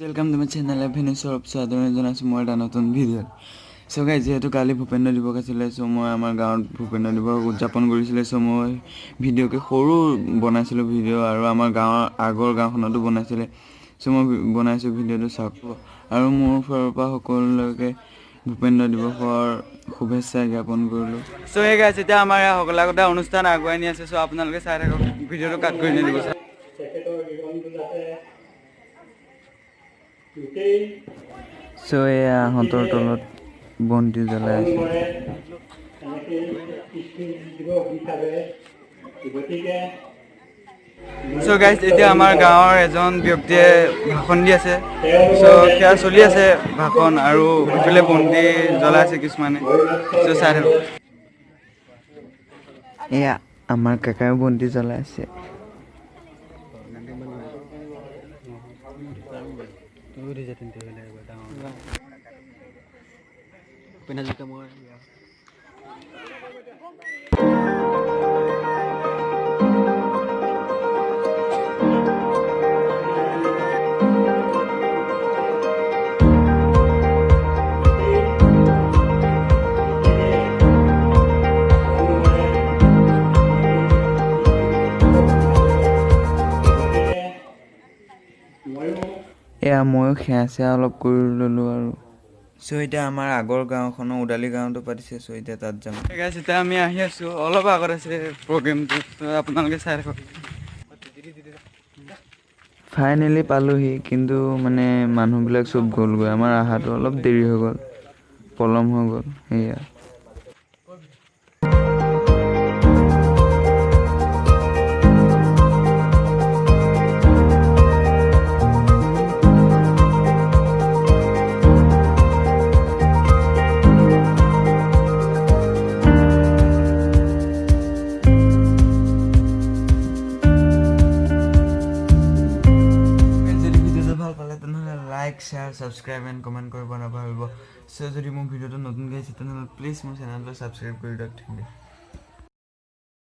Welcome to my channel এভেনিছৰ আদৰণি জনাইছোঁ মই এটা নতুন ভিডিঅ'ত। চ' গাইজ, যিহেতু কালি ভূপেন্দ্ৰ দিৱস আছিলে, চ' মই আমাৰ গাঁৱত ভূপেন্দ্ৰ দিৱস উদযাপন কৰিছিলে। চ' মই ভিডিঅ'কে সৰু বনাইছিলোঁ ভিডিঅ', আৰু আমাৰ গাঁৱৰ আগৰ গাঁওখনতো বনাইছিলে। চ' মই বনাইছোঁ ভিডিঅ'টো, চাওক। আৰু মোৰ ফালৰ পৰা সকলোলৈকে ভূপেন্দ্ৰ দিৱসৰ শুভেচ্ছা জ্ঞাপন কৰিলোঁ। চ' সেই গাইজ, এতিয়া আমাৰ ইয়াত সকলাকতা অনুষ্ঠান আগুৱাই নি আছে। চ' আপোনালোকে চাই থাকক, ভিডিঅ'টো কাট কৰি নিদিব। তেখেতৰ জীৱনটো যাতে গোটেই চ' এয়া আহঁতৰ তলত বন্তি জ্বলাই আছে। কৰে এনেকৈ স্মৃতি দিৱস হিচাপে, গতিকে চ' গাইজ, এতিয়া আমাৰ গাঁৱৰ এজন ব্যক্তিয়ে ভাষণ দি আছে। চ' সেয়া চলি আছে ভাষণ, আৰু ইফালে বন্তি জ্বলাই আছে কিছুমানে। চ' চাই থাকক। এয়া আমাৰ কাকায়ো বন্তি জ্বলাই আছে। গতিকে ময়ো এয়া ময়ো সেৱা চেৱা অলপ কৰি ল'লোঁ আৰু। চ' এতিয়া আমাৰ আগৰ গাঁওখনৰ ওদালি গাঁৱতো পাতিছে। চ' এতিয়া তাত যাম। এতিয়া আমি আহি আছোঁ, অলপ আগত আছে প্ৰগ্ৰেমটো, আপোনালোকে চাই থাকক। ফাইনেলি পালোহি, কিন্তু মানে মানুহবিলাক চব গ'লগৈ। আমাৰ অহাটো অলপ দেৰি হৈ গ'ল, পলম হৈ গ'ল। সেয়া যদি ভিডিঅ'টো ভাল পালে, তেনেহ'লে like, share, subscribe and comment কৰিব নাপাহৰিব। চ' যদি মোৰ ভিডিঅ'টো নতুনকৈ আহিছে, তেনেহ'লে প্লিজ মোৰ চেনেলটো ছাবস্ক্ৰাইব কৰি দিয়ক। Thank you.